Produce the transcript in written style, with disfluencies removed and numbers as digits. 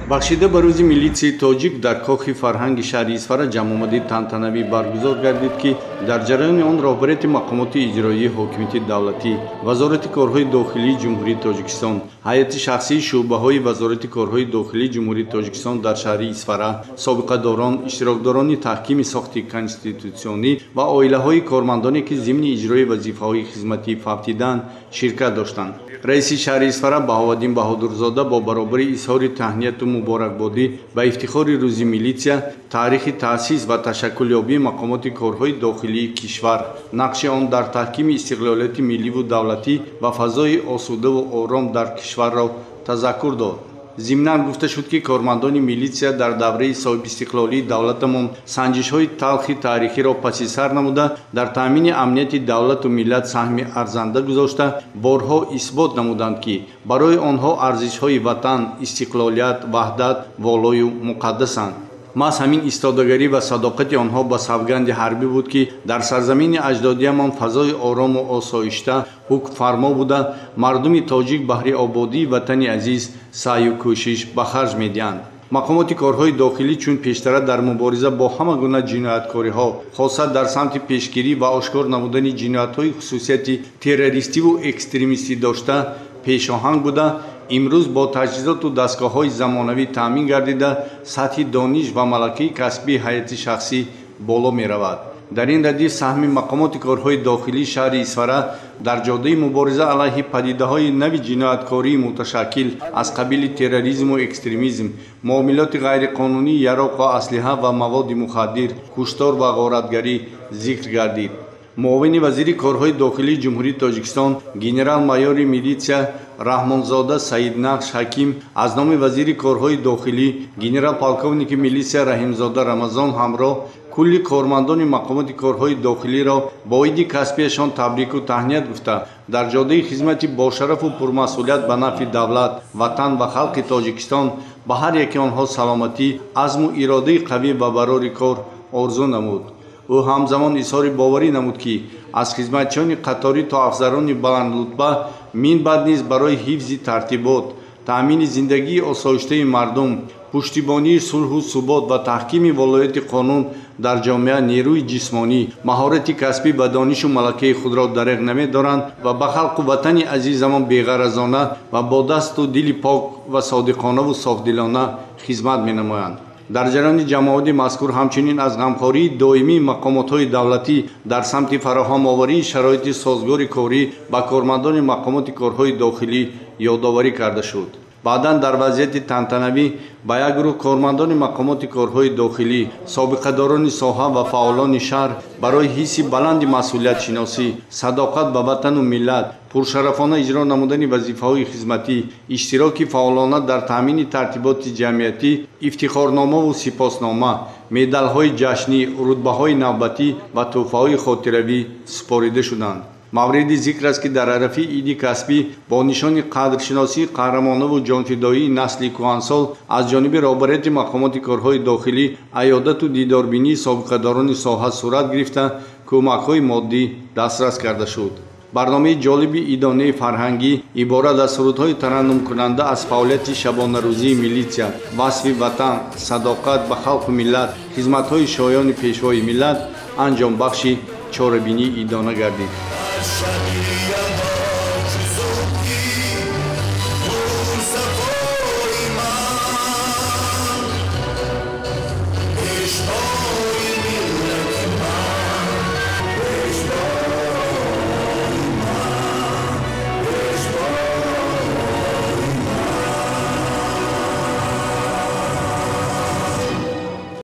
Бахшида ба рӯзи милитсияи тоҷик дар кохи фарҳанги шаҳри Исфара ҷамъомади тантанавӣ баргузор гардид, ки дар ҷараёни он роҳбарияти мақомоти иҷроии ҳокимияти давлатӣ, Вазорати корҳои дохилии Ҷумҳурии Тоҷикистон, ҳайати шахсии шӯъбаҳои Вазорати корҳои дохилии Ҷумҳурии Тоҷикистон дар шаҳри Исфара, собиқадорон, иштирокдорони таҳкими сохти конститутсионӣ ва оилаҳои кормандоне, ки зимни иҷрои вазифаҳои хизматӣ фавтиданд, ширкат доштанд. Раиси шаҳри Исфара Баҳоваддин Баҳодурзода бо баробари изҳори таҳнияту муборакбодӣ ба ифтихори рӯзи милитсия, таърихи таъсис ва ташаккулёбии мақомоти корҳои дохилии кишвар, нақши он дар таҳкими истиқлолияти милливу давлатӣ ва фазои осудаву ором дар кишварро тазаккур дод. Зимнан гуфта шуд, ки кормандони милитсия дар давраи соҳибистиқлолии давлатамон санҷишҳои талхи таърихиро паси сар намуда, дар таъмини амнияти давлату миллат саҳми арзанда гузошта, борҳо исбот намуданд, ки барои онҳо арзишҳои ватан, истиқлолият, ваҳдат волою муқаддасанд. Маҳз ҳамин истодагарӣ ва садоқати онҳо ба савганди ҳарбӣ буд, ки дар сарзамини аҷдодиямон фазои орому осоишта ҳукмфармо буда, мардуми тоҷик баҳри ободии ватани азиз саъю кӯшиш ба харҷ медиҳанд. Мақомоти корҳои дохилӣ чун пештара дар мубориза бо ҳама гуна ҷинояткориҳо, хоса дар самти пешгирӣ ва ошкор намудани ҷиноятҳои хусусияти террористиву экстремистӣ дошта пешоҳанг буда, имрӯз бо таҷҳизоту дастгоҳҳои замонавӣ таъмин гардида, сатҳи дониш ва малакаи касбии ҳайати шахсӣ боло меравад. Дар ин радиф саҳми мақомоти корҳои дохилии шаҳри Исфара дар ҷодаи мубориза алайҳи падидаҳои нави ҷинояткории муташаккил аз қабили терроризму экстремизм, муомилоти ғайриқонунии яроқ ва аслиҳа ва маводи мухаддир, куштор ва ғоратгарӣ зикр гардид. Муовини вазири корҳои дохилии Ҷумҳурии Тоҷикистон генерал-майори милитсия Раҳмонзода Саиднақш Ҳаким аз номи вазири корҳои дохилӣ генерал-полковники милитсия Раҳимзода Рамазон ҳамроҳ кулли кормандони мақомоти корҳои дохилиро бо иди касбияшон табрику таҳният гуфта, дар ҷодаи хизмати бошарафу пурмасъулият ба нафъи давлат, ватан ва халқи Тоҷикистон ба ҳар яки онҳо саломатӣ, азму иродаи қавӣ ва барори кор орзу намуд. Ӯ ҳамзамон изҳори боварӣ намуд, ки аз хизматчиёни қаторӣ то афсарони баландрутба минбаъд низ барои ҳифзи тартибот, таъмини зиндагии осоиштаи мардум, пуштибонии сулҳу субот ва таҳкими волояти қонун дар ҷомеа нерӯи ҷисмонӣ, маҳорати касбӣ ва донишу малакаи худро дареғ намедоранд ва ба халқу ватани азизамон беғаразона ва бо дасту дили пок ва содиқонаву софдилона хизмат менамоянд. Дар ҷараёни ҷамъомади мазкур ҳамчунин аз ғамхории доимии мақомотҳои давлатӣ дар самти фароҳамоварии шароити созгори корӣ ба кормандони мақомоти корҳои дохилӣ ёдоварӣ карда шуд. Баъдан дар вазъияти тантанавӣ ба як гурӯҳ кормандони мақомоти корҳои дохилӣ, собиқадорони соҳа ва фаъолони шаҳр барои ҳисси баланди масъулиятшиносӣ, садоқат ба ватану миллат, пуршарафона иҷро намудани вазифаҳои хизматӣ, иштироки фаъолона дар таъмини тартиботи ҷамъиятӣ, ифтихорномаву сипоснома, медалҳои ҷашнӣ, рутбаҳои навбатӣ ва тӯҳфаҳои хотиравӣ супорида шуданд. Мавриди зикр аст, ки дар арафаи иди касбӣ бо нишони қадршиносии қаҳрамонаву ҷонфидоии насли кӯҳансол аз ҷониби роҳбарияти мақомоти корҳои дохилӣ аёдату дидорбинии собиқадорони соҳа сурат гирифта, кӯмакҳои моддӣ дастрас карда шуд. Барномаи ҷолиби идонаи фарҳангӣ иборат аз сурудҳои тараннумкунанда аз фаъолияти шабонарӯзии милитсия, васфи ватан, садоқат ба халқу миллат, хизматҳои шоёни пешвои миллат анҷомбахши чорабинии идона гардид.